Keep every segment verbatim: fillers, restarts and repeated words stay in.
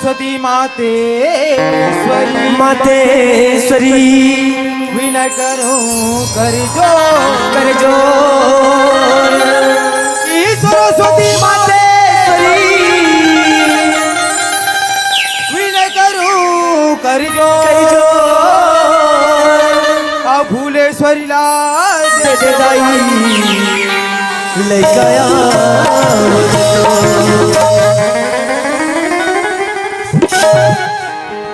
सरस्वती मातेश्वरी, मातेश्वरी। विनय करूं कर जोर, कर जोर। ई सरस्वती मातेश्वरी, विनय करूं कर जोर। कर जोर। आ फूलेश्वरी ला दे दे दाई, लइका आवत तो।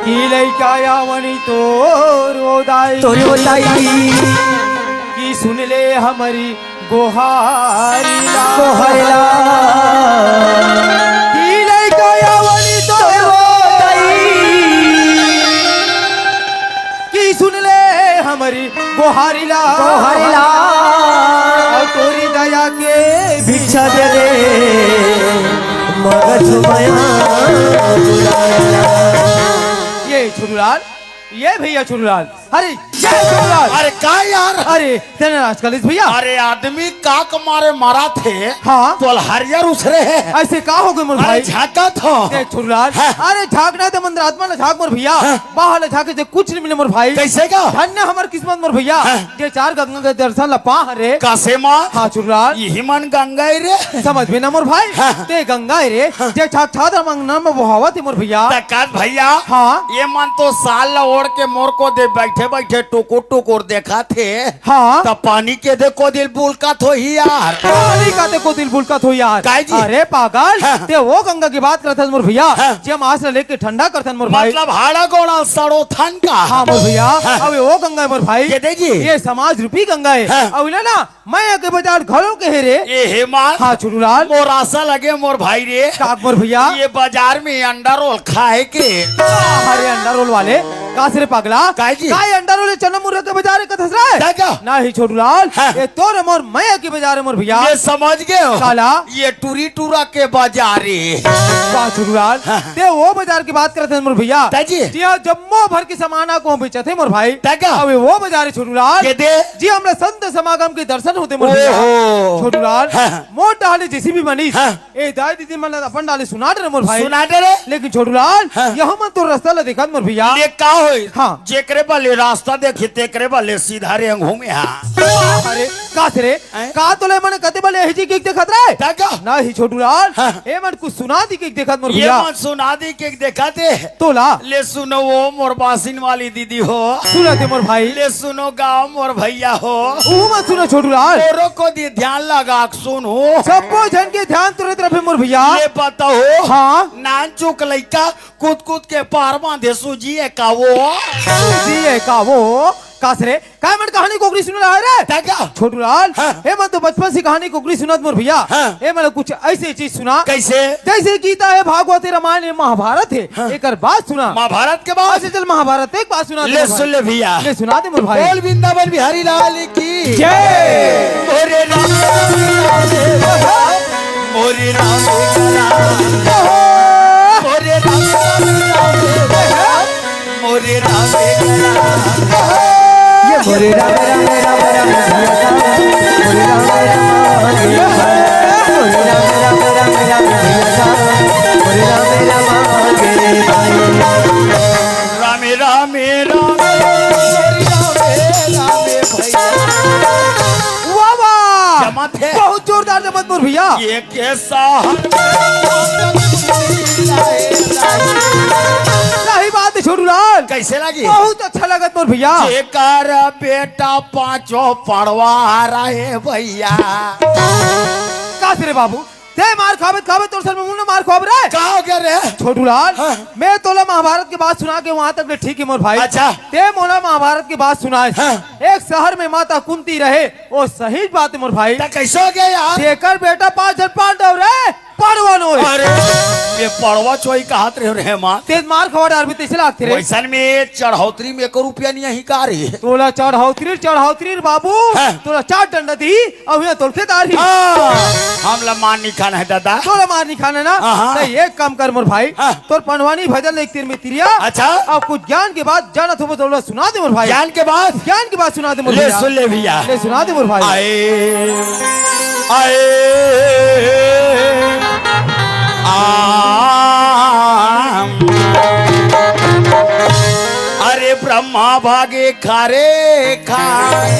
कि लइका आवनी तोर ओ दाई, तोर ओ दाई। कि सुन ले हमरी गोहारी ला, गोहारी ला। कि लइका आवनी तोर ओ दाई। कि सुन ले हमरी गोहारी ला, गोहारी ला। अउ तोरी दया के भिक्षा दे दे, मगध मया बुलाया। ये छोटूलाल, ये भैया छोटूलाल, अरे जय छोटूलाल। अरे का यार? अरे तेने नाराज कर लिस भैया। अरे आदमी का के मारे मरा थे? हाँ। तो हरियर उछरे है। ऐसे का हो गए मोर अरे भाई? झांका थो। देख छोटूलाल, हाँ। अरे झांकना तो मंत्र आत्मा ला झांक मोर भैया। हाँ। बाहर ले झांके से कुछ नहीं मिले मोर भाई। कैसे का? धन्य हमर किस्मत मोर भैया। हाँ। जे चार गंगा के दर्शन ला पा हरे। कासे माँ? हाँ छोटूलाल। यही मन गंगा ही रे। समझ में ना मोर भाई। हाँ। ते गंगा ही रे। हाँ। जे छाक छात रमंगना में बहावत है मोर भैया। तकात भैया। हाँ। ये मन तो साल ला ओढ़ के मोर को दे बैठे बैठे टुकुर टुकुर देखा थे। हाँ। त पानी के दे को दिल बुलका थो ही यार। पानी का ते को दिल बुलका थो यार। काहे जी? अरे पागल, हाँ। ते वो गंगा की बात करत हस मोर भैया, हाँ। जे मास ला लेके ठंडा करथन मोर भाई। मतलब हाड़ा गोड़ा सड़ो थन का। हाँ मोर भैया, हाँ। अबे वो गंगा है मोर भाई। ये दे जी। ये समाज रूपी गंगा है। हाँ। अब ले ना, मया के बाजार घलो के हे रे। ए हे माँ। हाँ छोटूलाल। मोर आसा लगे मोर भाई रे। का मोर भैया? ये बाजार में अंडा रोल खाए के। अरे अंडा रोल वाले, कास रे पगला? काहे जी? का ये अंडा रोल चना मुर्गा के बाजार है कथस रे? दादा। नहीं छोटूलाल, हाँ। ये तोर मोर मया के बाजार है मोर भैया। ये समझ गए हो? काला? ये टूरी टूरा के बाजार है। वाह छोटूलाल, हाँ। ते वो बाजार की बात करत है मोर भैया। दाजी। जिया जम्मो भर के सामान को बेचत है मोर भाई। दादा। अबे वो बाजार है छोटूलाल। के दे? जी हमला संत समागम के दर्शन होते मोर भैया। ओहो। छोटूलाल, हाँ। मोर डाले जेसीबी मनीष। हाँ। ए दाई दीदी मन अपन डाले सुना डरे मोर भाई। सुना डरे? लेकिन छोटूलाल, हाँ। यह मन तो रास्ता ला देखत मोर भैया। ले का होई? हाँ। जेकरे बले रास्ता देखी तेकरे बले सीधा रेंग घूमे हाँ। अरे, का से रे? हैं? का तोले मन कते बले यही जी के देखत रे? दादा। नहीं छोटूलाल, हाँ। ए मन कुछ सुना दी के देखत मोर ये भैया। मन सुना दी के देखत है। तोला। ले सुनो वो मोर बासिन वाली दीदी हो। सुना दे मोर भाई। ले सुनो गाँव मोर भैया हो। ऊ मत सुनो छोटूलाल। मोरो को दी ध्यान लगा के सुनो। सबो झन के ध्यान तुरंत रखे मोर भैया। ले बताओ। हाँ। नान चुक लइका कूद कूद के पार बांधे सूजी है का वो। सूजी है का वो। कास रे, काय मन कहानी कोकरी सुन रहा है रे? दादा। छोटूलाल, हाँ। हे मन तो बचपन से कहानी कोकरी सुनत मोर भैया। हाँ। हे मन कुछ ऐसे चीज सुना। कैसे? जैसे गीता है, भागवत है, रामायण है, महाभारत है। हाँ। एकर बात सुना। महाभारत के बात? अच्छा, चल महाभारत एक बात सुना दे ले मोर भाई। सुन ले भैया। ले सुना दे मोर भाई। बोल वृंदावन बिहारी लाल की जय। मोरे राम, मोरे राम, मोरे राम, मोरे राम, मोरे राम, ये मोरे राम, राम, राम, राम, भैया राम, मोरे राम, राम, मोरे राम, राम, राम, राम, भैया राम, मोरे राम, राम, राम, भाई। रामे रामे रामे, रामे रामे भैया। वाह, वाह। जमत है। बहुत जोरदार जमत मोर भैया। ये कैसा हर सही बात है छोटूलाल। कैसे लगी? बहुत अच्छा लगत मोर भैया। जेकर बेटा पांचों पड़वा रहे भैया। का से रे बाबू? ते मार खाबे, खाबे, तोर सर में मुंह ना मार खाबे रे। का हो गया रे? छोटूलाल, हाँ। मैं तोला महाभारत के बात सुना के वहां तक ले ठीक है मोर भाई। अच्छा। ते मोला महाभारत के बात सुनाए। हाँ। एक शहर में माता कुंती रहे, वो सही बात है मोर भाई। त कैसे हो गया यार? जेकर बेटा पांच झन पांडव रहे, पड़वा नो है। अरे, ये पड़वा चोई कहत रहे रे माँ। ते मार खवा डार भी तैसे लागते रे। वैसन में चढ़ौतरी में एको रुपया नहीं है का रे? तोला चढ़ौतरी, चढ़ौतरी रे बाबू। हाँ। तोला चार डंडा दी, अब यहाँ तोर खेदारी। हाँ, हमला मार नहीं खाना है दादा। तोला मार नहीं खाना ना? हाँ, हाँ। तो एक काम कर मोर भाई, हाँ। तोर पंडवानी भजन ले एक तीर में तिरिया। अच्छा। अब कुछ ज्ञान के बात जानत हो तो सुना दे मोर भाई। ज्ञान के बात? ज्ञान के बात सुना दे मोर ले भैया। सुन ले भैया। ले सुना दे मोर भाई। आए, आए, आ, माँ भागे खारे खा।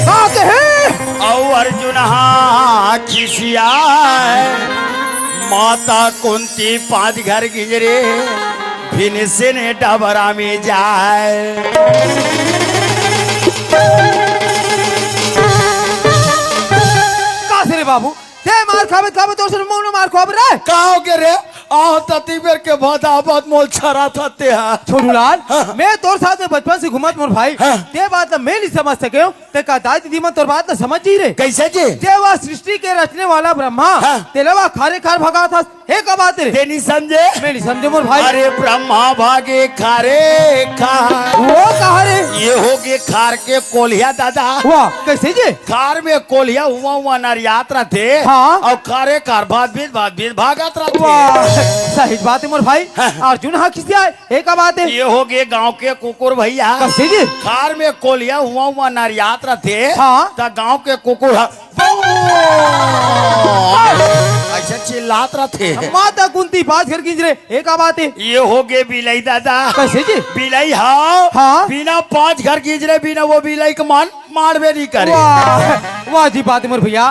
का कहे? अउ अर्जुन हा खिसियाए। माता कुंती पांच घर गिंजरे, भीमसेन डबरा में जाए। का से रे बाबू, ते मार खाबे, खाबे, तोर से मोनो मार खाबे रे। का हो गे रे? आंव तती बेर के भदाभद मोल छरा था ते हा। छोटूलाल, हाँ। मैं तोर साथ में बचपन से घूमत मोर भाई, हाँ। ते बात ला मैं नहीं समझ सके हूँ, ते का दाई दीदी मन तोर बात ला समझ जी रे। कैसे जी? ते वा सृष्टि के रचने वाला ब्रह्मा, हाँ। तेला वा खारे खार भगावत हस, हे का बात रे? ते नहीं समझे? मैं नहीं समझे मोर भाई। अरे ब्रह्मा भागे खारे खा। वो कहा रे? ये हो गे खार के कोलिया दादा। वाह, कैसे जी? खार में कोलिया हुआ हुआ नरियात रथे। हाँ। अउ खारे खार भात बीत भात बीत भागत रथे। वाह, सही बात है मोर भाई। हाँ। अर्जुन हा खिसियाए, हे का बात है? ये हो गे गांव के कुकुर भैया। कैसे जी? खार में कोलिया हुआ हुआ नरियात रथे। हाँ। त गांव के कुकुर हा ऐसा चिल्लात रथे। माता कुंती पांच घर गिंजरे, हे का बात है? ये हो गे बिलाई दादा। कैसे जी? बिलाई हा। हाँ। बिना पांच घर गिंजरे बिना वो बिलाई के मन मानबे नहीं करे। वाह, वाह जी बात है मोर भैया।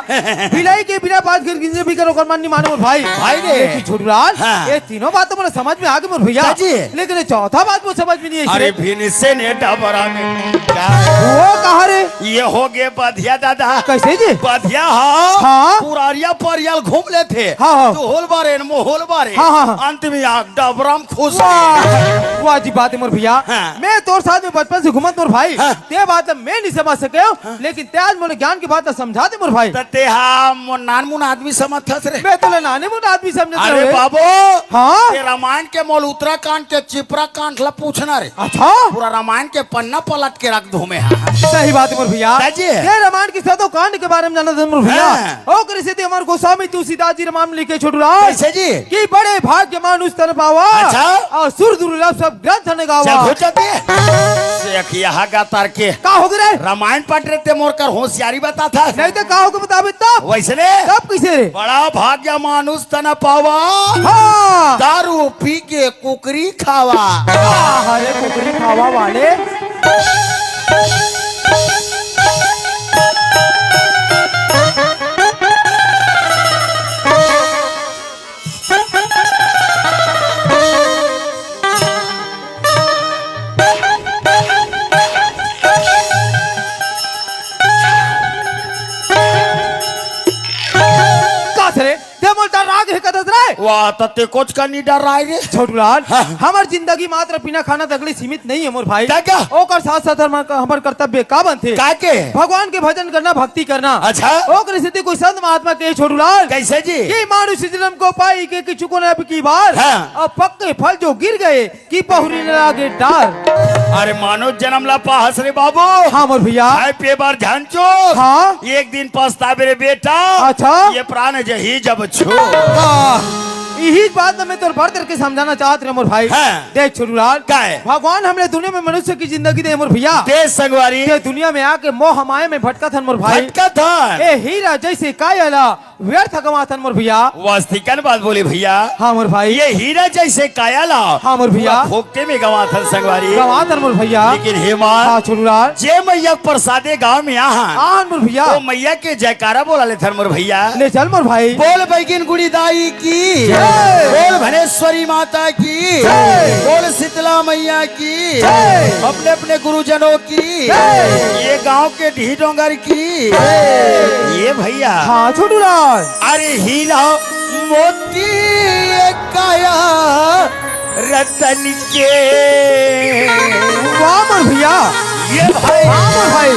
बिलाई के बिना पांच घर गिंजरे भी करो, ओकर मन नहीं माने मोर भाई। भाई रे। लेकिन छोटूलाल, हाँ। ये तीनों बात तो मोला समझ में आ गई मोर भैया। हाँ जी। लेकिन ये चौथा बात मोला समझ में नहीं आई अरे रे। भीमसेन डबरा में जाए। वो कहा रे? ये हो गे बधिया दादा। कैसे जी? बधिया हा। हाँ। पुरारिया परियाल घूम लेथे। हाँ, हाँ। तू होल बारे, मो होल बारे। हाँ, हाँ, हाँ। अंत में आग डबरा में खुश वाह, वाह जी बात है मोर भैया। हाँ। मैं तोर साथ में बचपन से घूमत मोर भाई। हाँ। ते बात ला मैं नहीं समझ सके हूँ, हाँ। लेकिन ते आज मोला ज्ञान की बात ला समझा दे मोर भाई। त ते हा मोर नान मुन आदमी समझथस रे। मैं तोला नाने मुन आदमी समझत अरे हूँ रे। बाबू, हाँ? ते रामायण के मोल उत्तराखंड के चिपराखंड ला पूछना रे। अच्छा? पूरा रामायण के पन्ना पलट के रख दूं मैं। सही बात है मोर भैया। दाजी। ते रामायण के सैकड़ों कांड के बारे में जानत हस मोर भैया। हाँ। ओकरे सेती हमर गोस्वामी तुलसीदास जी रामायण में लिखे छोटूलाल। कैसे जी? कि बड़े भाग्य मानुष तन पावा। अच्छा। अउ सुर दुर्लभ सब ग्रंथ न गावा। चल घुट जाते। से अखिया हा गा तार के। का हो गे रे? रामायण पढ़ रहे ते मोर कर होशियारी बताथस। नहीं तो का हो गे बताबे तब? वैसने? तब कैसे रे? बड़ा भाग्य मानुष तन पावा। हाँ। दारू पी के कुकरी खावा। आह, अरे कुकरी खावा वाले। का से रे? ते मोला डरागे हे कथस रे? वाह, त ते कोचकन नहीं डराय रे। छोटूलाल, हाँ। हमर जिंदगी मात्र पीना खाना तक ले सीमित नहीं है मोर भाई। त का? ओकर साथ साथ हमर, हमर कर्तव्य का बनथे? का के? भगवान के भजन करना, भक्ति करना। अच्छा। ओकरे सेती कोई संत महात्मा के छोटूलाल। कैसे जी? कि मानुष जन्म को पाई के किछु को न अब की बार। हाँ। अब पक्के फल जो गिर गए, कि बहुरी न लागे डार। अरे मानुष जन्म ला पाहस रे बाबू। हाँ मोर भैया। खाए पिए बर झन चूस। हाँ। एक दिन पछताबे रे बेटा। अच्छा। ये प्राण जही जब छूट। वाह। यही बात मैं तोर बर करके समझाना चाहत रहे मोर भाई। हाँ। देख छोटूलाल। का है? भगवान हमरे दुनिया में मनुष्य की जिंदगी दे मोर भैया। देख संगवारी। ये दुनिया में आके मोह माया में भटकत हन मोर भाई। भटकत हन। ए हीरा जैसे काया ला व्यर्थ गंवाथन मोर भैया। वास्तविकन बात बोले भैया। हाँ मोर भाई। ये हीरा जैसे काया ला। हाँ मोर भैया। पूरा फोकटे में गंवाथन संगवारी। गंवाथन मोर भैया। लेकिन हे माँ, हाँ छोटूलाल। जे मैया के प्रसादे गाँव में आहन। आहन मोर भैया। वो मैया के जयकारा बोला लेथन मोर भैया। ले चल मोर भाई। बोल बैगिन गुड़ी दाई की। जय। बोल भनेश्वरी माता की। जय। बोल शीतला मैया की। जय। अपने अपने गुरुजनों की। जय। ये गांव के ढी डोंगर की। जय। ये भैया। हाँ छोटूलाल। अरे हीरा मोती काया रतन के। वाह मोर भैया। ये भाई। वाह मोर भाई।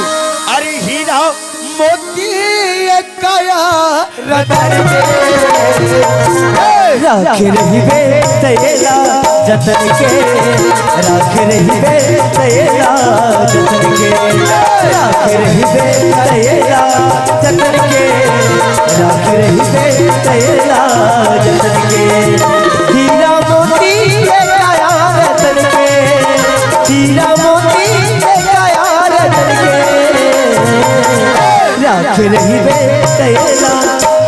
अरे हीरा मोती काया रतन के। राख रहिबे तैला जतन के, राख रहिबे तैला जतन के, राख रहिबे तैला जतन के, राख रहिबे तैला जतन के। हीरा मोती के काया रतन के, हीरा मोती के काया रतन के। राख रहिबे तैला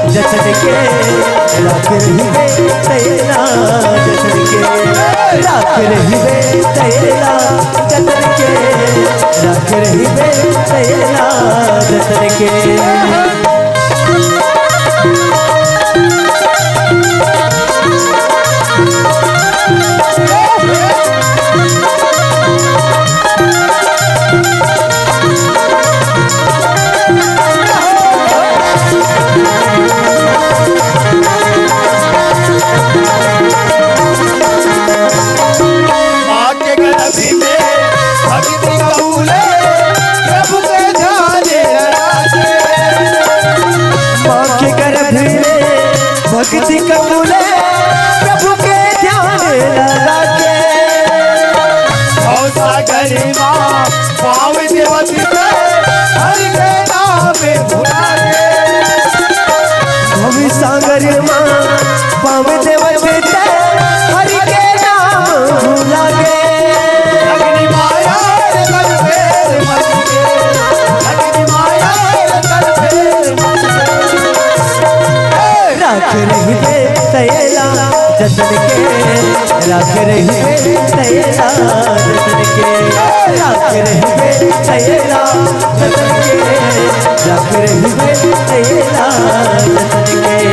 जतन के, राख रहिबे तैला जतन के, राख रहिबे तैला जतन के। कबूले प्रभु के ध्यान लगा के। माँ के गर्भ में भक्ति कबूले प्रभु के ध्यान लगा के। भव सागर माँ पाव देवती के हरि के नाम भुला के। भव सागर माँ पाव देवती के हरि के नाम भुला के। अग्नि माया रे तन पे मत के, अग्नि माया रे तन पे मत के। राख रहिबे तैला जतन के, राख रहिबे तैला जतन के, राख रहिबे तैला जतन के, राख रहिबे तैला जतन के।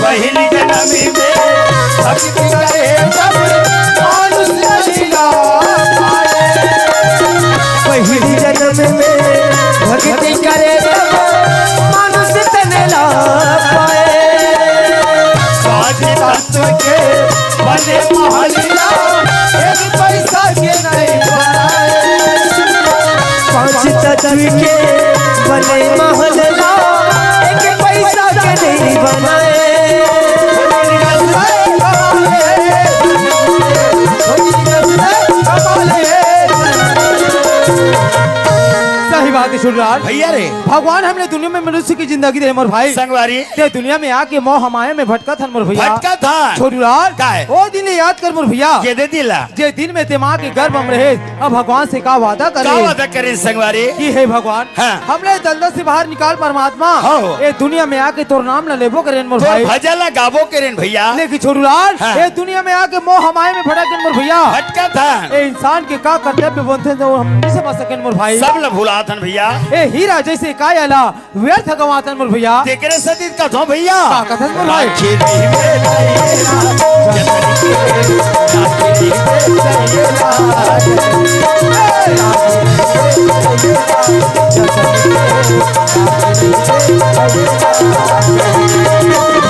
पहिली जनम में भक्ति करे जब मानुष लीला पाए। पहिली जनम में भक्ति करे जब मानुष तन ला पाए। पाँच तत्व के बने महलिया, एक पैसा के नहीं बनाए। पाँच तत्व के बने महलिया, एक पैसा के नहीं बनाए। सही बात है छोटू लाल। भैया रे। भगवान हमने दुनिया में मनुष्य की जिंदगी दे मोर भाई। संगवारी। ते दुनिया में आके मोह माया में भटकत हन मोर भैया। भटकत हन। छोटू लाल। का है? ओ दिन याद कर मोर भैया। ये दे दिला। जे दिन में ते माँ के गर्भ में रहे, अब भगवान से का वादा करे? का वादा करे संगवारी? कि हे भगवान, हाँ। हमने दलदल से बाहर निकाल परमात्मा। हाँ हो। ए दुनिया में आके तोर नाम ला लेबो करेन मोर तोर भाई। भजन ला गाबो करेन भैया। लेकिन छोटू लाल, हाँ। ए दुनिया में आके मोह माया में भटक गेन मोर भैया। भटकत हन। ए इंसान के का कर्तव्य बनथे, जो हम नहीं समझ सकेन मोर भाई। सब ला भुलात हन भैया। ए हीरा जैसे काया ला व्यर्थ गंवाथन मोर भैया। तेकरे सेती कथों भैया। का कथस मोर भाई? आखिरी में तेरा जतन के, आखिरी में तेरा जतन के।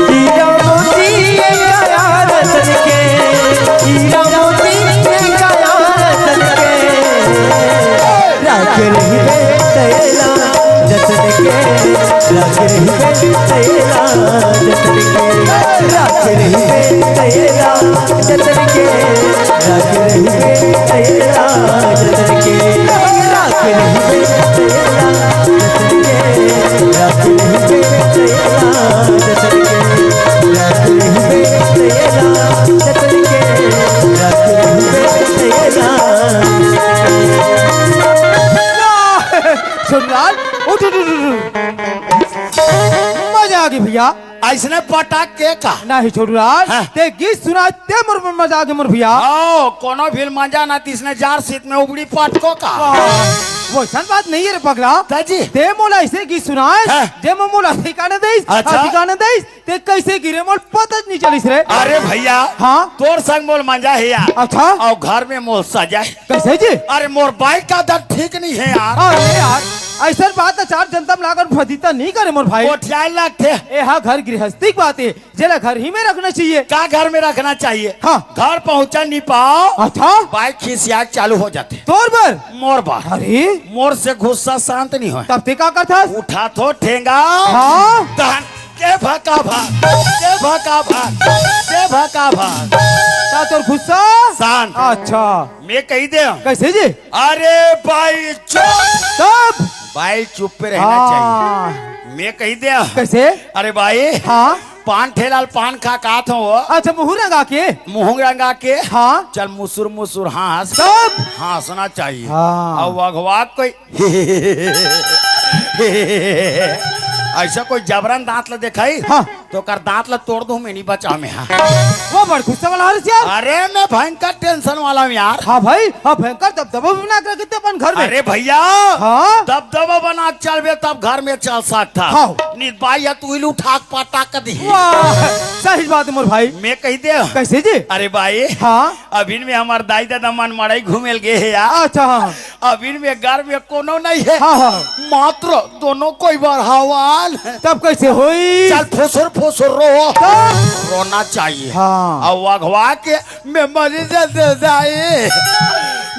हीरा मोती ये काया रतन के, हीरा मोती ये काया रतन के। राख रहिबे तैला जतन के, राख रहिबे तैला जतन के, राख रहिबे तैला जतन के, राख रहिबे तैला जतन के, राख रहिबे तैला जतन के, राख रहिबे तैला जतन के, राख रहिबे तैला जतन के, राख रहिबे तैला। छोटू लाल, उठ, उठ, उठ, उठ। मजा आ गई भैया। ऐसने पटक के का? नहीं छोटू लाल, हाँ। ते गीत सुना, ते मोर, मोर मजा आ गई मोर भैया। हाँ, कोनो भी मजा ना, तीसने जार सीत में उबड़ी पटको का। वाह, वैसन बात नहीं है रे पगला। दाजी। ते मोला ऐसे गीत सुनाए, हाँ। जे मोला ठिकाने देइस, अच्छा। ठिकाने देइस। ते कैसे गिरे मोर पता नहीं चलिस रे। अरे भैया, हाँ? तोर संग मोर मंजा हे यार। अच्छा। अउ घर में मोर सजा हे। कैसे जी? अरे मोर बाइक का दर ठीक नहीं है यार। अरे यार, ऐसन बात अचार जनता में लाकर फजीता नहीं करे मोर भाई। गोठियाए लगथे। ए हा घर गृहस्थी के बात है, जेला घर ही में रखना चाहिए। का घर में रखना चाहिए? हाँ। घर पहुँचा नहीं पाओ। अच्छा। बाइक खिसिया चालू हो जाथे। तोर बर? मोर बर। अरे। मोर से गुस्सा शांत नहीं होय। तब ते का करथस? उठाथों ठेंगा। हाँ। तहन के भका भक, के भका भक, के भका भक। ता तोर गुस्सा? शांत। अच्छा। मैं कही दे। कैसे जी? अरे भाई चुप। तब? भाई चुप पे रहना हाँ। चाहिए। मैं कही दे। कैसे? अरे भाई। हाँ। पान ठेला ल पान खा के आत हों वो। अच्छा, मुँह रंगा के? मुँह रंगा के। हाँ। चल मुसुर मुसुर हाँस। तब? हाँसना चाहिए। हाँ। अउ अगवा कोई ऐसा कोई जबरन दांत ला देखाई, हाँ। तो ओकर दांत ला तोड़ दूं, मैं नहीं बचाव में, हाँ। वो बड़ गुस्सा वाला हरिस यार। अरे, मैं भयंकर टेंशन वाला हूँ यार। हाँ भाई, हाँ, भयंकर दबदबा बना के रखे अपन घर में। अरे भैया, हाँ? दबदबा बना के चलबे तब घर में चल सकथा। हाँ। नित बाई ह तू ही उठा के पटक दी। वाह, सही बात है मोर भाई। मैं कही दे। कैसे जी? अरे बाई, हाँ। अभी में हमर दाई ददा मन मड़ई घूमे ल गे हे यार। अच्छा, हाँ। अभी में घर में कोनो नहीं है। हाँ, हाँ। मात्र दोनों कोई बर हवन। तब कैसे होई? चल फुसुर फुसुर रो। तब? रोना चाहिए। हाँ। अउ अघवा के मैं मरी जाते दाई,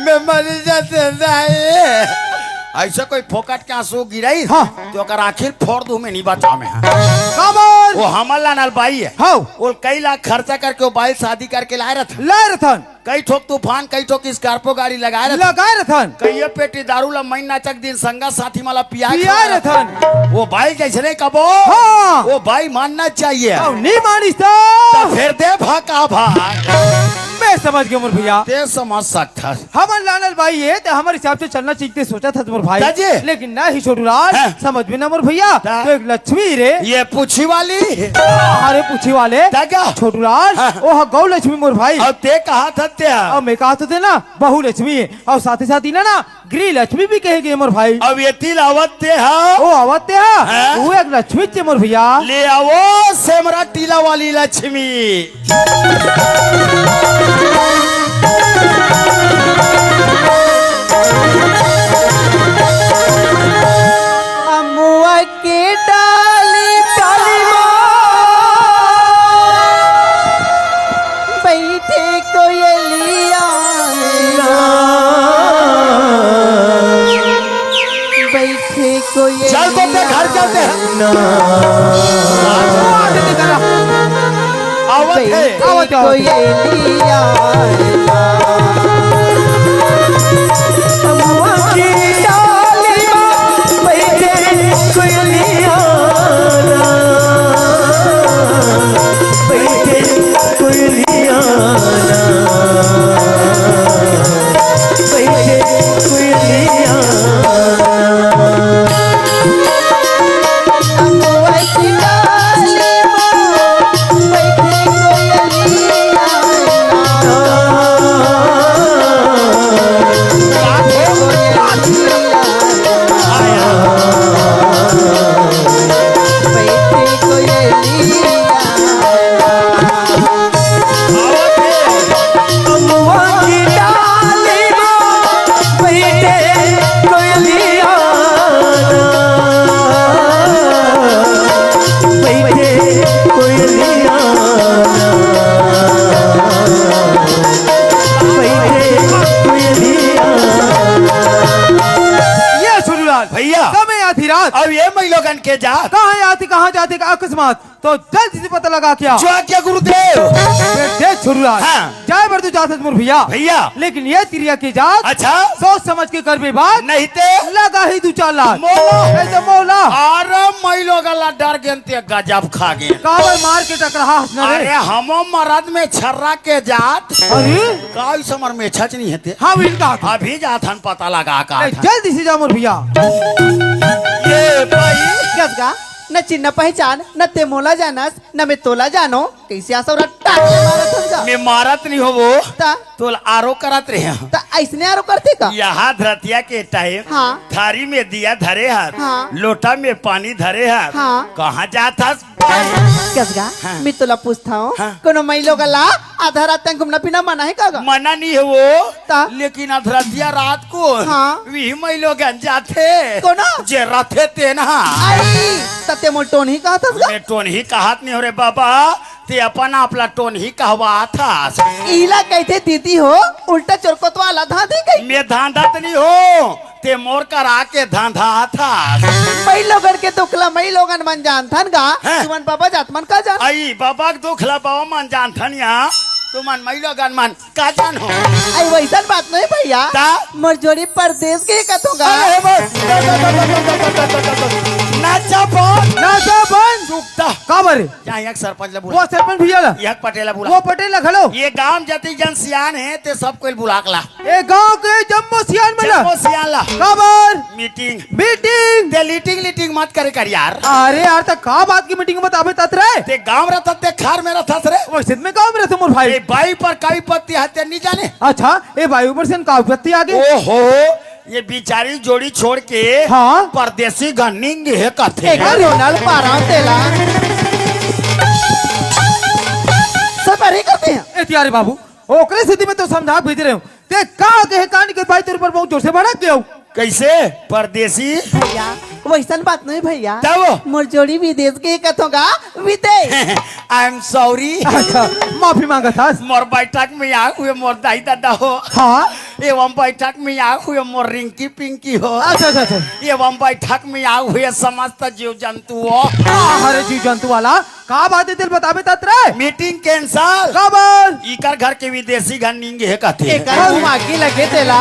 मैं मरी जाते दाई। ऐसे कोई फोकट के आंसू गिराई, हाँ। तो ओकर आँखी ल फोड़ दूं, मैं नहीं बचाव में। काबर? वो हमर लानल बाई है। हाँ। वो कई लाख खर्चा करके वो बाई शादी करके लाए रथन। लाए रथन। कई ठोक तूफान, कई ठोक स्कॉर्पियो गाड़ी लगाए रथन। लगाए रथन। कई ये पेटी दारू ला महीना चक दिन संगा साथी मन ला पियाए पियाए खवाए रथन। रथन। वो बाई जैसे नहीं कबो, हाँ। वो बाई मानना चाहिए। अउ नहीं मानिस तो? तो फिर दे भाका भाग। मैं समझ गया मोर भैया। ते समझ सकथस। हमर लानल बाई हे, ते हमर हिसाब से चलना चाहिए, ते सोचा था मोर भाई। ता जी। लेकिन नहीं छोटू लाल, हाँ। समझ में ना मोर भैया, ता? तो एक लक्ष्मी रे। ये पूछी वाली। अरे पूछी वाले। ता क्या? छोटू लाल, हाँ। ओ ह गौ लक्ष्मी मोर भाई। अउ ते कहा था ते? अउ मैं कहा था ते ना, बहु लक्ष्मी हे। अउ साथ ही साथ इन्हें ना, गृह लक्ष्मी भी कहे गे मोर भाई। अब ये तिल आवत ते हा? ओ आवत ते हा? हाँ? वो एक लक्ष्मी चे मोर भैया। ले आवो सेमरा टीला वाली लक्ष्मी। अमुआ के डाली डाली माँ बैठे कोयलिया। बैठे कोयलिया। चल तो ते घर चलते हैं। आवत है। बैठे कोयलिया। अमुआ की डाली माँ बैठे कोयलिया। बैठे कोयलिया। बैठे कोयलिया। ये सुनलाल, भैया। समय आधी रात। अब ये महिलोगन के जात। कहाँ आती, कहाँ जाती का अकस्मात? तो जल्दी से पता लगा क्या? जो आज्ञा गुरुदेव। देख छोटूलाल। हाँ। जाए बर तो जात हस मोर भैया। भैया। लेकिन ये तिरिया के जात। अच्छा। सोच समझ के करबे बात। नहीं ते। लगा ही दू चार लात। मोला। नहीं तो मोला। अरे महिलोगन ला डर गेन ते गजब खा गेन। काबर मार के टकराहा हस न रे? अरे हमो मरद में छर्रा के जात। अरे। का इस हमर में छच नहीं हेते? हाँ, वही कहा था। अभी जात हन पता लगा का नहीं, था। जल्दी से जा मोर भैया। ये भाई। कस का? न चिन्ह पहचान, न ते मोला जानस, न मैं तोला जानो। कैसे आसौरा टाके मारत हस का? मैं मारत नहीं हो वो। ता? तोला आरो करत रहे हंव। ता ऐसने आरो करथे का? यहाँ धरतिया के टाइम हाँ। थारी में दिया धरे हस, हाँ। लोटा में पानी धरे हस। हाँ। कहाँ जात हस? कस का? हाँ। मैं तोला पूछत हंव, हाँ। कोनो महिलोगन ला आधा रात तक घूमना फिरना मना हे का गा? मना नहीं हे वो, ता? लेकिन अधरतिया रात को हाँ। वही महिलोगन जाथे। कोनो? जे रथे तेन हा। आई, त ते मोला टोनही कहत हस गा? मैं टोनही कहत नहीं हंव रे बाबा, ते अपन आप ला टोनही कहवात हस। इला कहिथे दीदी हो, उल्टा चोरकोतवा ला धांधी कही। मैं धांधत नहीं हंव, ते मोर करा के धांधात हस। महिलोगन के दुख ला महिलोगन मन जानथन गा, हाँ। तुमन बाबा जात मन का जान? आई, बाबा के दुख ला बाबा मन जानथन या, तुमन महिलोगन मन का जान हो? आई, वैसन बात नहीं भैया। ता? मोर जोड़ी परदेस के कथों गा। अरे बस, बस, बस। ना, अच्छा, बंद। ना तो बंद। चुप ता। का बरे? जा, यहाँ सरपंच ला बुला। वो सरपंच भैया ला। यहाँ पटेल ला बुला। वो पटेल ला घलो। ये गांव जतिक जन सियान हे, ते सब कोई बुला के ला। ए गांव के जम्मो सियान मन ला। जम्मो सियान ला। काबर? मीटिंग। मीटिंग। ते लीटिंग लीटिंग मत करे कर यार। अरे यार, त का बात की मीटिंग बताबे तत रे? ते गांव रहता, ते खार में रहता रे। वैसे त मैं गांव में रहता मोर भाई। ए बाई पर का विपत्ति हे ते नहीं जाने। अच्छा, ए बाई पर से का विपत्ति आ गई? ओहो, ये बिचारी जोड़ी छोड़ के हाँ। परदेसी घनिंग हे कथे। एकर रोनल पारा तेला। सब अरे करते हैं। ए तियारे बाबू, ओकरे सेती मैं तो समझा भेज रहे हूँ। ते का कहे कान के भाई तोर पर बहुत जोर से भड़क गयो। कैसे? परदेसी? भैया, वैसन बात नहीं भैया। तब? मोर जोड़ी विदेश के कथों का विदेश। I am sorry। अच्छा, माफी मांगत हस। मोर बैठक में आए हुए मोर दाई दादा हो। हाँ। एवं बैठक में आए हुए मोर रिंकी पिंकी हो। अच्छा, अच्छा, अच्छा। एवं बैठक में आए हुए समस्त जीव जंतु हो। अरे जीव जंतु वाला, का बात हे तेला बताबे तत रे? Meeting cancel. काबर? इकर घर के विदेशी घनिंग हे कथे। एकर मुंह आगी लगे तेला।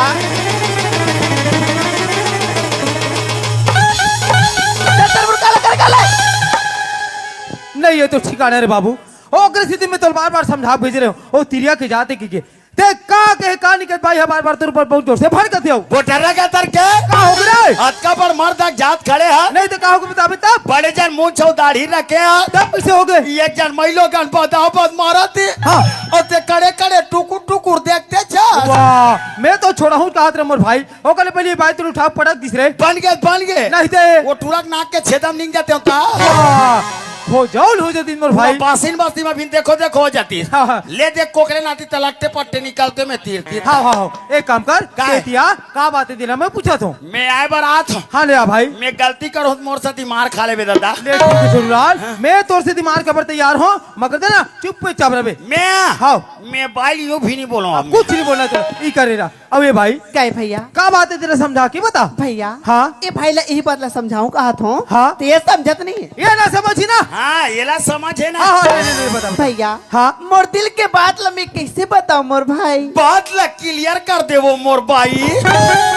नहीं, ये तो ठिकाना रे बाबू। ओकरे सेती मैं तोला बार-बार समझा भेज रहे हूँ। ओ तिरिया के जाते की के। ते का कहे कान के भाई ह बार-बार तोर पर बहुत जोर से भड़कत हस। बोटरा का तर के? का हो गे रे? अतका बड़ मर्द एक जात खड़े हे। नहीं ते का हो गे बताबे तब? बड़े जन मूंछ अउ दाढ़ी रखे हे। तब कैसे हो गे? एक जन मइलो गन बदाव बद मारत हे। हाँ। अउ ते कड़े कड़े टुकुर टुकुर देखते छस। वाह, मैं तो छोड़हूँ कहत रहे मोर भाई। ओकर ले पहिली बाई तोर उठा पटक दिस रे। बन गे, बन गे। नहीं ते। वो टुरक नाक के छेदम निंग जाते हो का? वाह, हो जाउल हो जातिस मोर भाई। बासिन बस्ती में भी देखो, देखो हो जातिस। हाँ, हाँ। ले देख कोकरे नाती तलकते पट्टे निकलते में तीर, तीर। हाँ, हाँ, हाँ। एक काम कर, का हे? तेतिया, का बात हे तेला मैं पूछत हूँ। मैं आए बर आत हूँ। हाँ, ले आ भाई। मैं गलती करहूँ त मोर सेती मार खा लेबे दादा। ले ठीक हे छोटूलाल, हाँ। मैं तोर सेती मार खाबर तैयार हूँ, मगर ते ना चुपचाप रहबे। मैं? हाँ। मैं बाई यूं भी नहीं बोलूँ अब। कुछ नहीं बोलना तेला, ई करे रहा। अब ए भाई, का हे भैया? का बात हे तेला समझा के बता। भैया, हाँ? ए भाई ला इही बात ला समझाऊं कहत हूँ। हाँ? ते ये समझत नहीं हे। ये ना समझी ना। हाँ, एला समझ हे ना। हाँ, हाँ, नहीं, नहीं, नहीं, बता, बता। भैया, हाँ? मोर दिल के बात ला मैं कैसे बताऊं मोर भाई? बात ला clear कर देवो मोर बाई।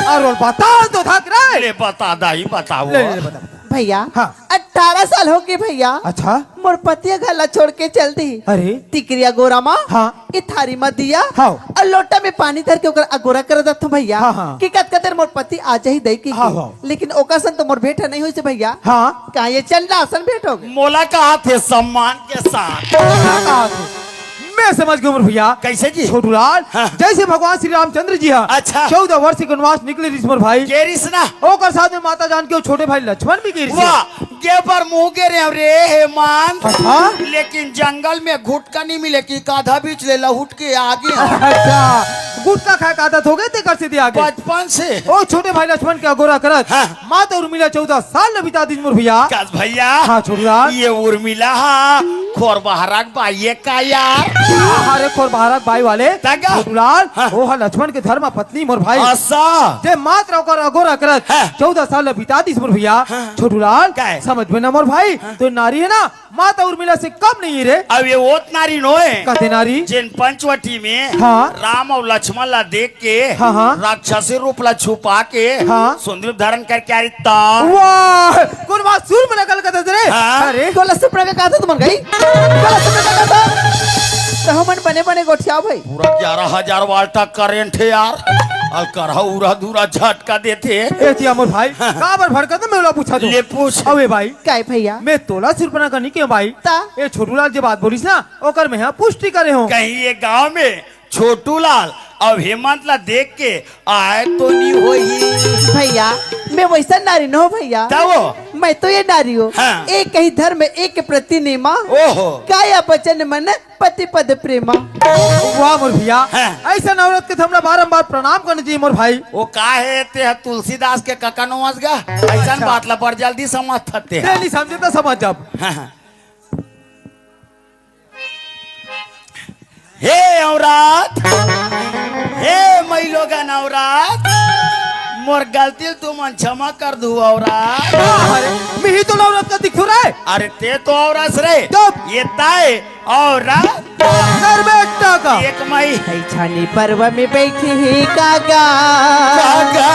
अरे बता तो थक रे। ले बता दाई, बताओ। ले, ले, ले, बता, बता। भैया, हाँ। अठारह साल हो गे भैया। अच्छा। मोर पति ह घर ला छोड़ के चल दी। अरे। टिकरी अगोरा मा, हाँ। ए थारी मा दिया, हाँ। अउ लोटा में पानी धर के ओकर अगोरा कर देथों भैया। हाँ, हाँ। कि कतका देर मोर पति आ जाही दई कहिके। हाँ, हाँ। लेकिन ओकर सन तो मोर भेंट नहीं होइस भैया। हाँ। का ये चंदा असन भेंट हो गे? मोला कहा थे सम्मान के साथ। का कहा थे? मैं समझ गेंव मोर भैया। कैसे जी? छोटूलाल, हाँ। जैसे भगवान श्री रामचंद्र जी हा अच्छा। चौदह वर्ष के वनवास निकले रिहिस मोर भाई। गे रिहिस ना? ओकर साथ में माता जानकी अउ छोटे भाई लक्ष्मण भी गे रिहिस। वाह, गे बर मुँह गे रेहेंव रे हेमंत। अच्छा। लेकिन जंगल में गुटका नहीं मिले कि काधा बीच ले लहुट के आगे। अच्छा, गुटका खाए के आदत हो गे तेकर सेती आगे। बचपन से। ओ छोटे भाई लक्ष्मण के अगोरा करत। हाँ। माता उर्मिला चौदह साल ले बिता दिस मोर भैया। कस भैया। हाँ, छोटूलाल। ये उर्मिला हा, खोर बहरा के बाई ए का यार? अरे खोर बहरा के बाई वाले। तगा? छोटूलाल, हाँ। ओ हा लक्ष्मण के धर्म पत्नी मोर भाई। असा। जे मात्र ओकर अगोरा करत, हाँ। चौदह साल ले बिता दिस मोर भैया। हाँ। छोटूलाल, का हे? समझ में ना मोर भाई, हाँ। तो नारी हे ना, माता उर्मिला से कम नहीं रे। अब ये ओत नारी नोहे। कते नारी? जेन पंचवटी में हाँ। राम अउ लक्ष्मण ला देख के हाँ, हाँ। राक्षसी रूप ला छुपा के हाँ। सुंदरी रूप धारण करके आ रही ता। वाह, कोन बात सुर में नकल करते रे? हाँ। अरे। तोला सुपना का कहा था तुमन गई? तोला सुपना का कहा था? तो हमन बने बने गोठिया भाई। पूरा ग्यारह हजार वाल्ट का करंट हे यार। अउ करहा उरा धुरा झटका देथे। ए तिया मोर भाई, हाँ। काबर भड़कत हे मैं ओला पूछत हूँ। ले पूछ। अबे भाई, का हे भैया? मैं तोला सुरपना का नहीं केहेंव भाई। ता? ए छोटूलाल जे बात बोलिस ना, ओकर मैं हा पुष्टि करे हूँ। कहीं ये गांव में छोटूलाल अउ हेमंत ला देख के आए तो नहीं होही। भैया, मैं वैसा नारी नोहे भैया। तब? मैं तो ये नारी हूँ। हाँ। एक ही धर्म, एक प्रति नेमा। ओहो। काया वचन मन पति पद प्रेमा। वाह मोर भैया, हाँ। अइसन औरत के तो हमला बारंबार प्रणाम करना चाहिए मोर भाई। ओ का हे ते ह तुलसीदास के कका नोहस गा? अइसन अच्छा। बात ला बड़ जल्दी समझ थते ते ह। नहीं समझे तो समझ जब। हाँ, हाँ। हे औरत, हे मइलोगन औरत, मोर गलती ल तुमन क्षमा कर दू औरत। अरे, मिही तो औरत का दिखू रे। अरे ते तो औरत रे। तब? ये ताय औरत। कर बेटा का। एक मई। छानी पर्व में बैठी ही काका। काका।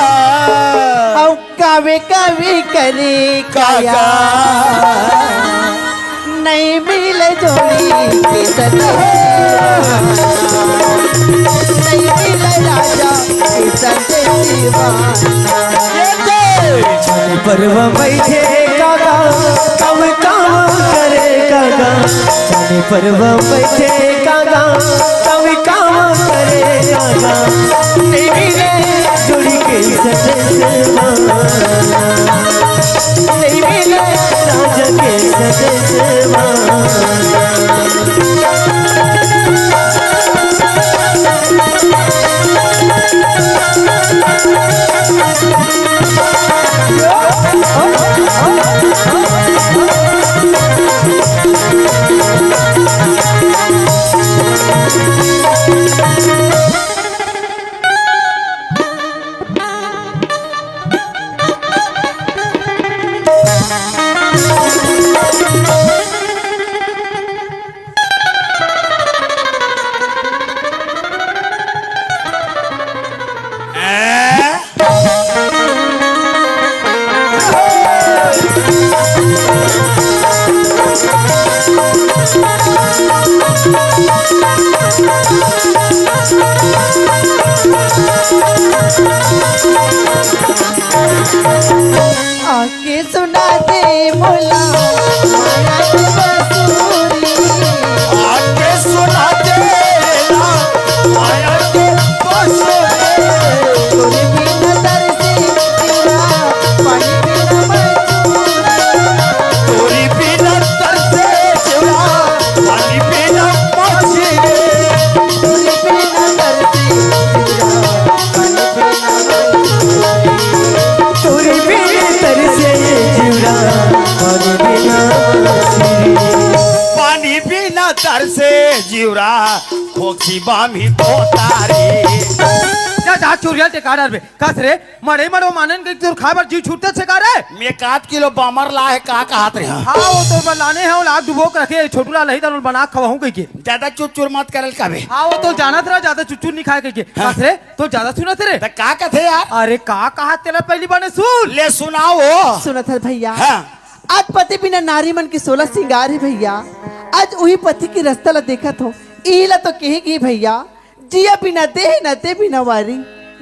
अउ कावे कावे करे काया। काका। नइ मिले जोड़ी के सजनवा। नइ मिले राजा के सजनवा। ये दे। छानी परवा बइठे काका, कम काम करे काका। छानी परवा बइठे काका, कम काम करे काका। नइ मिले जोड़ी के सजनवा। नइ मिले राजा के सजनवा। आके सुना दे मोला माया के बंसुरी। आके सुना दे ना माया के बंसुरी। तोरे बिना तरसे पूरा पानी बिना मछली। तोरे बिना तरसे पूरा पानी बिना मछली। तोरे बिना तरसे पूरा पानी बिना मछली। तोरे बिना तरसे जिउरा, पानी बिना मछली। पानी बिना तरसे जिउरा, खोखी बामी पोतारी। जा, जा, चुरिया टेका डारबे। कस रे, मड़े मड़ो मानन के तोर खाए बर जीव छूटत से का रे? में एक आध किलो बामर ला हे, का कहत रहे? हाँ, वो तोर बर लाने हे, वो लाग डुबो के रखे, छोटू ला लही तन बना के खवाहूँ कहिके। ज्यादा चुरचुर मत करल कबे। हाँ, वो तो जानत रहा, ज्यादा चुरचुर नहीं खाए कहिके। हाँ। कस रे, तो ज्यादा सुनत रे। त का कथे यार? अरे का कहा तेला पहली बने सुन। ले सुनाओ। सुनत हस भैया। हाँ। आज पति बिना नारी मन के सोलह सिंगार हे भैया। आज उही पति के रस्ता ला देखत हो। इही ला तो कहे गे भैया, जिया बिना देह न ते बिना वारी।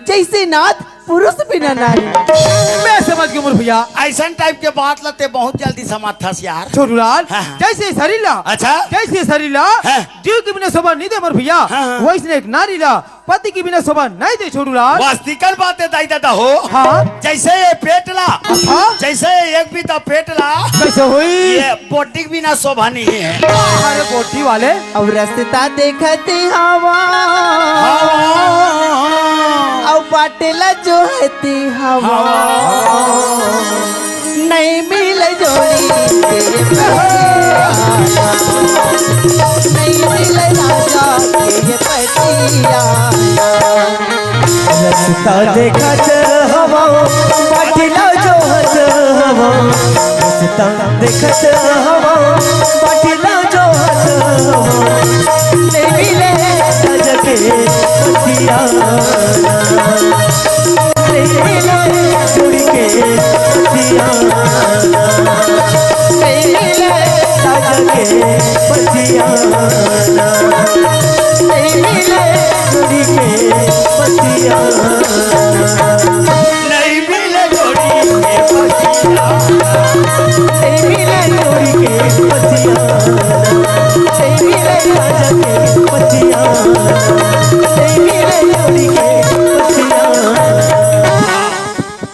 जैसे नाथ पुरुष बिना नारी। मैं समझ गेंव मोर भैया। अइसन type के बात ला ते बहुत जल्दी समझथस यार। छोटूलाल, हाँ, हाँ। जैसे शरीर ला, अच्छा। जैसे शरीर ला, हाँ। जीव के बिना शोभा नहीं दे मोर भैया, हाँ, हाँ। वैसने एक नारी ला पति के बिना शोभा नहीं दे छोटूलाल। वास्तविकन बात हे दाई ददा हो। हाँ। जैसे ये पेट ला, हाँ। जैसे ये एक बीता पेट ला, कैसे होई? ये body के बिना शोभा नहीं हे। अरे body वाले। अब रस्ता देखत हवा। हवा। अब बाटे ला जोहत हवा। हवा। नहीं मिले जोड़ी के पतिया। नहीं मिले राजा के पतिया। रस्ता देखत हवा, बाटे ला जोहत हवा। रस्ता देखत हवा, बाटे ला जोहत हवा। नहीं मिले राजा के पतिया। नहीं मिले जोड़ी के पतिया। नहीं मिले राजा के पतिया। नहीं मिले जोड़ी के पतिया। नहीं मिले जोड़ी के पतिया। नहीं मिले जोड़ी के पतिया। नहीं मिले राजा के पतिया। नहीं मिले जोड़ी के पतिया।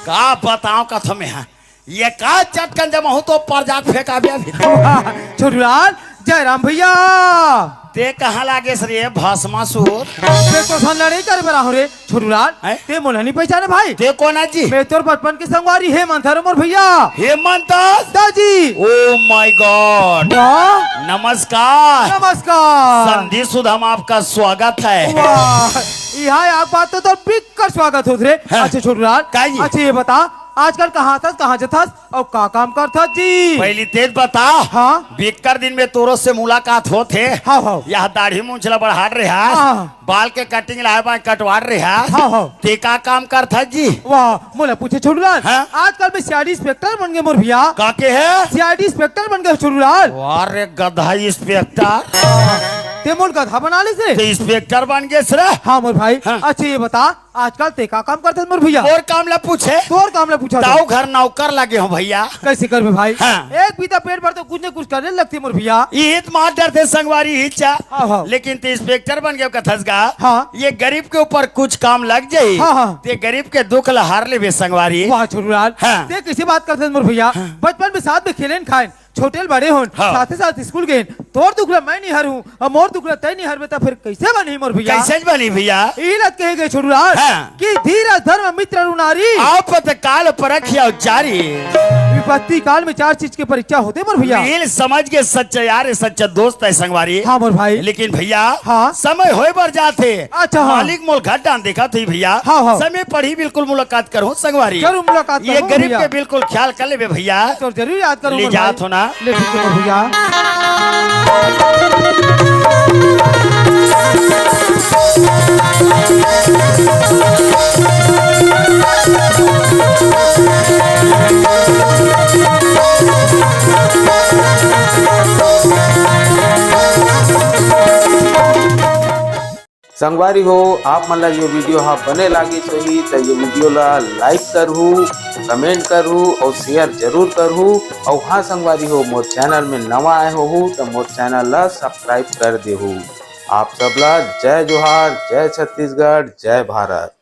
का बताओ कथा में है, ये का चटकन जमा हो तो पर जात फेंका भी अभी। वाह, छोटूलाल, जयराम भैया। ते कहाँ लागेस रे भस्मासुर? ते तो सन लड़ाई करे बर आहो रे, छोटूलाल। हैं? ते मोला नहीं पहचाने भाई? ते कोन आय जी? मैं तोर बचपन के संगवारी हेमंत हरे मोर भैया। हेमंत? दा जी। Oh my God। वाह। नमस्कार। नमस्कार। संधि सुधा में आपका स्वागत है। वाह, यहाँ आप बात तो तोर बिक्कट स्वागत होत रे। हाँ। अच्छा छोटूलाल, का जी? अच्छा ये बता, आजकल कहाँ थस, कहाँ जथस, अउ का काम करथस जी? पहिली तेज बता। हाँ। बिक्कर दिन में तोरो से मुलाकात होत हे। हाँ, हाँ। यह दाढ़ी मूंछ ला बढ़ात रहे हस। हाँ। बाल के कटिंग लाए बाय कटवात रहे हस। हाँ, हाँ। ते का काम करथस जी? वाह, मोला पूछे छोटू लाल। हाँ? आजकल मैं सीआईडी इंस्पेक्टर बन गे मोर भैया। का के हे? सीआईडी इंस्पेक्टर बन गे छोटू लाल। वाह रे गधा इंस्पेक्टर। ते मोर गधा बना ले से? ते इंस्पेक्टर बन गे रे। हाँ मोर भाई। हाँ। अच्छा ये बता, आजकल ते का काम करथस मोर भैया? तोर काम ला पूछे। तोर काम ला पूछा दाऊ घर नौकर लगे हो भैया। कैसे करबे भाई? हाँ। एक बीता पेट भर तो कुछ न कुछ करे लगथे मोर भैया। इही त मार डरथे संगवारी हिच्चा। हाँ, हाँ। लेकिन ते इंस्पेक्टर बन गे कथस गा। हाँ। ये गरीब के ऊपर कुछ काम लग जाही। हाँ, हाँ। ते गरीब के दुख ला हार लेबे संगवारी। वाह छोटू लाल। हाँ। ते कैसे बात करथस मोर भैया? हाँ। बचपन में साथ में खेलेन खाएन, छोटे ले बड़े होन, हाँ। साथे साथ स्कूल गेन। तोर दुख ला मैं नहीं हरूं, अउ मोर दुख ला तैं नहीं हरबे, त फिर कैसे बनही मोर भैया? कैसे बनही भैया? इही ला कहे गे छोटू लाल हाँ। कि धीरज धर्म मित्र अरु नारी। आपत्काल परखिया चारी। विपत्ति काल में चार चीज के परीक्षा होथे मोर भैया। मिल समझ के सच्चा यार, सच्चा दोस्त हे संगवारी। हाँ मोर भाई। लेकिन भैया हाँ। समय होय बर जाथे। अच्छा हाँ। मालिक मोला घर डाहन देखत होही भैया। हाँ, हाँ। समय पड़ही बिल्कुल मुलाकात करहूं संगवारी। जरूर मुलाकात ये करहूं गरीब भैया। के बिल्कुल ख्याल कर लेबे भैया। तो जरूर याद करूं ले मोर जात भाई। हो ना। ले ठीक हे मोर भैया। संगवारी हो, आप मन ला ये वीडियो हा बने लागिस होही त ये वीडियो ला like करहू, comment करहू अउ share जरूर करहू। अउ हाँ संगवारी हो, मोर channel में नवा आए होहू त मोर channel ला subscribe कर देहू। आप सब ला जय जोहार, जय छत्तीसगढ़, जय भारत।